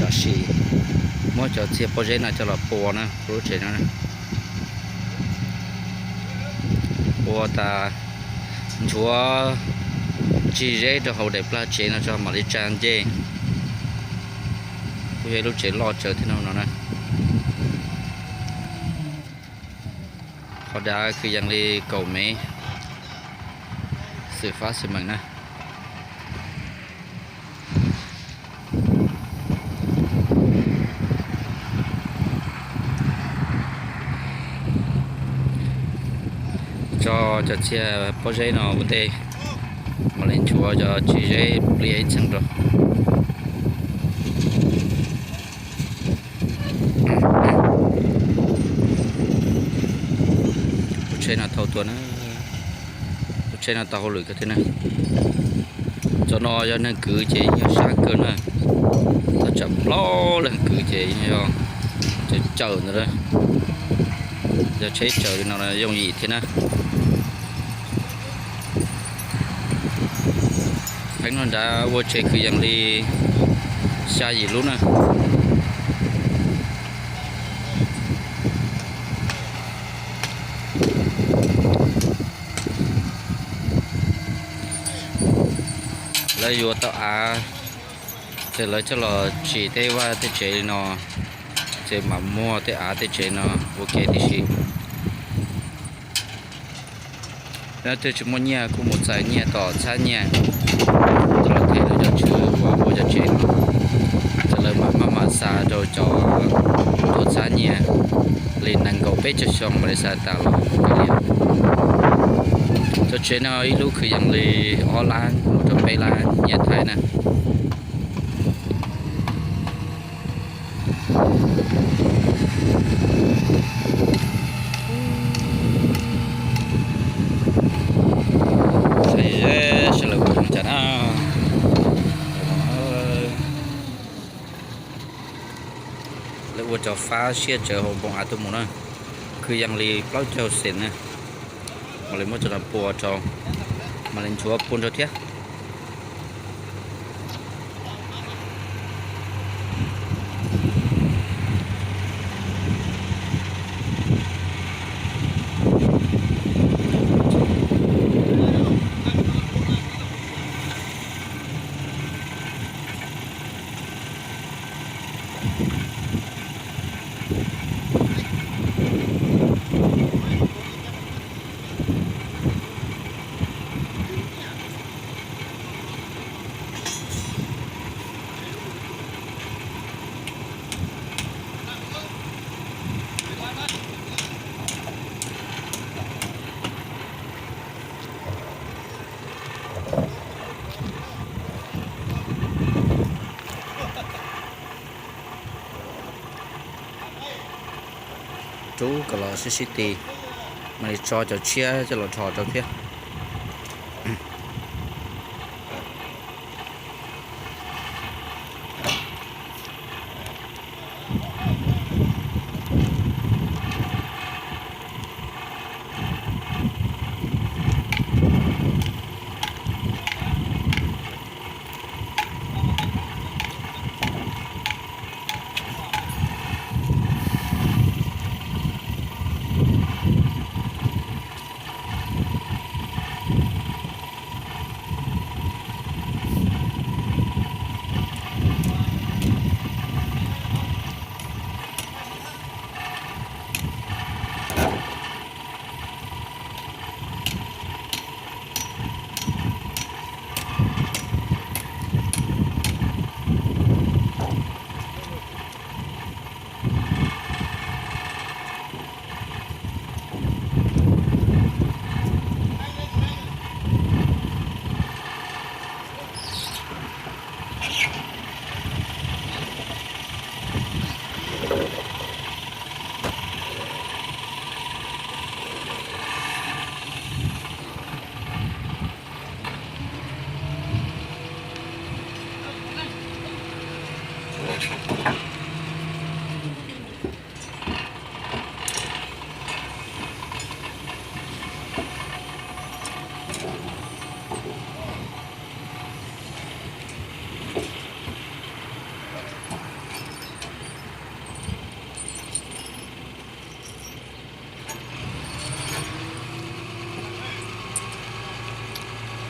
Tab sis muab cov txiag pob zeb no coj los pua na, pua lub tsev no. Pua tas nchuav tsig zeb rau hauv daim plawv tsev no tso mam li tsa ncej. Kuj yog ib lub tsev loj tsawv thiab no na. Qhov dav kwv yees li kaum mev, xwm fab xwm meem na. Tso cov txiag pob zeb no ua ntej, mam li nchuav cov tsig zeb pliag ib txheej rau. Lub tsheb no thauj tuaj na, lub tsheb no tau hauj lwm kawg thiab na. Cov no yog neeg kwv ces yeej yog sab kawg na, tau tsawm plaub leeg kwv ces yeej yog cawm ntawd, yog tsheb tsawm li no yooj yim thiab na. Theeb no nrad ua tsev kwv yees li xya yim lub na. Lawv yuav tau av, ces lawv coj los tsim tej vaj tej tsev li no, ces mam muag tej av tej tsev no ua ke tib si. Leej twg tsis muaj nyiaj kuj mus txais nyiaj tom txhab nyiaj, coj los them lawv cov tswv uas ua cov tsev no, ces lawv mam maj mam xa rau cov tuav txhab nyiaj li nees nkaum peb caug xyoo mam li xa tas los kav liam. Cov tsev no ib lub kwv yees li ob lab mus rau peb lab nyiaj Thaib na. Sawv daws ua zoo cas na. Lawv ua cov fab siab tsawv hauv npoo av tuaj mus na, kwv yees li plaub caug xees na. Mam li muab cov no pua rau, mam li nchuav pua nrau thiab. Rub kom los sib sib ti, mam li tso cov tshiab coj los dhos rau thiab.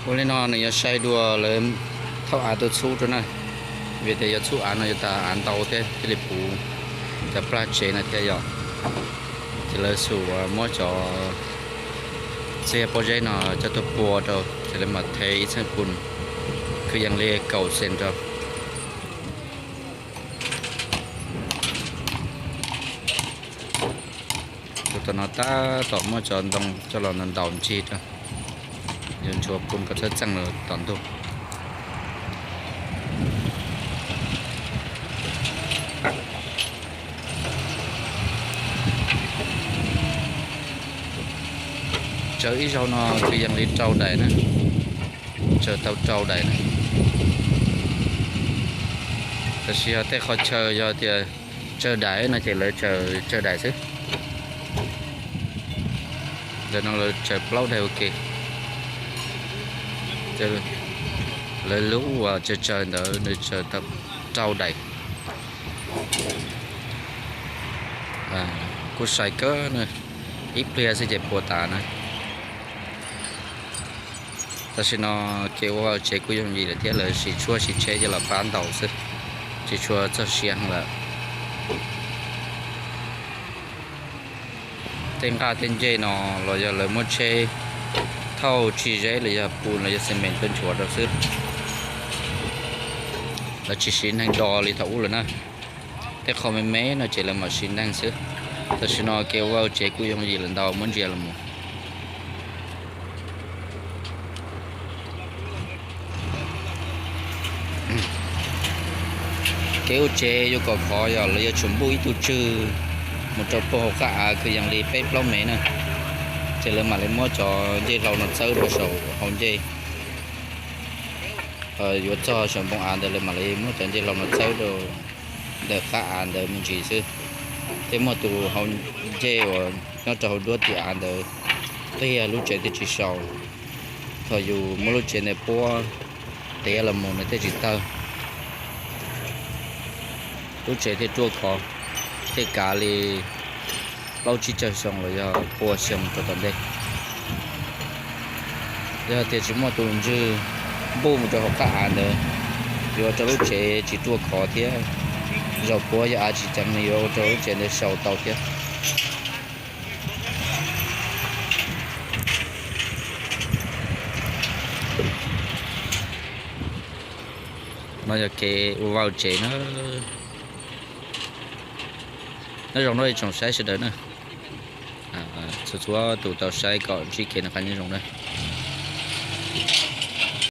Ua li no nws yuav sai dua lawv thauj av tuaj txhub rau na, vim tias yuav txhub av no yuav tas av ntau thiab thiaj li puv cov plag tsev no thiab yom. Ces lawv xub muab cov txiag pob zeb no coj tuaj pua rau ces lawv mam thev ib txheej pun kwv yees li kaum xees rau. Tus tom no tab tom muab cov ntoo coj los ntaus ntaus ncig rau, yuav ntxuav pun kom txhawb txeej los tom ntug. Tsaws ib zaug no kwv yees li rau daim na, tsaws tau rau daim na. Tab sis yog tej qhov chaw yog tias tsawg daim no ces lawv tsaws tsawg daim xwb. Ntawm no lawv tsaws plaub daim ua ke. Lawv lub uas tsaws tsaws ntawd nws tsaws tau rau daim. Kuj sai kawg na, ib pliag xwb ces puas tas na. Tam sim no kev ua tsev kuj yooj yim lawm thiab, lawv siv tshuab siv tsheb coj los pab ntaus xwb, tsis tshua txog siav lawm. Tej nqaj tej ncej no los yog lawv muab tsheb thauj tsim zeb los yog pun los yog xemees tuaj nchuav rau xwb. Lawv tsis siv neeg do li thaum ub lawm na. Tej qho me me no ces lawv mam siv neeg xwb. Tam sim no kev ua vaj tsev kuj yooj yim lawm ntau, muab ntsia los mus. Kev ua tsev yuav kom khov yog lawv yuav tsum npuj ib tug tswg mus rau puag hauv qab av kwv yees li peb plaub mev na, ces lawv mam li muab cov ncej hlau no txawb rau saum hau ncej. Yuav txog saum npoo av ntawd lawv mam li muab cov ncej hlau no txawb rau ntawm qab av ntawd me ntsis xwb. Thiab muaj tus hau ncej uas nyob rau hauv duab tim av ntawd qiag, lub tsev thiaj tsis sau. Thaum yus muab lub tsev ntawd puab tiav los mus nws thiaj tsis tawg. Lub tsev thiaj ruaj khov, thiaj kav li plaub tsib caug xyoo los yog pua xyoo rau tom ntej. Yog tias tsis muaj tus ntswg npuj mus rau hauv qab av ntawd, yuav ua rau lub tsev tsis ruaj khov thiab. Zaum puav yog av tsis ceev nws yuav ua rau lub tsev ntawd sau tau thiab. No yog kev ua vaj tsev na. Nyob zoo na ib tsoom saib sawv daws na. Txhua txhua tus tau saib kom ntsib kev noj qab nyob zoo na.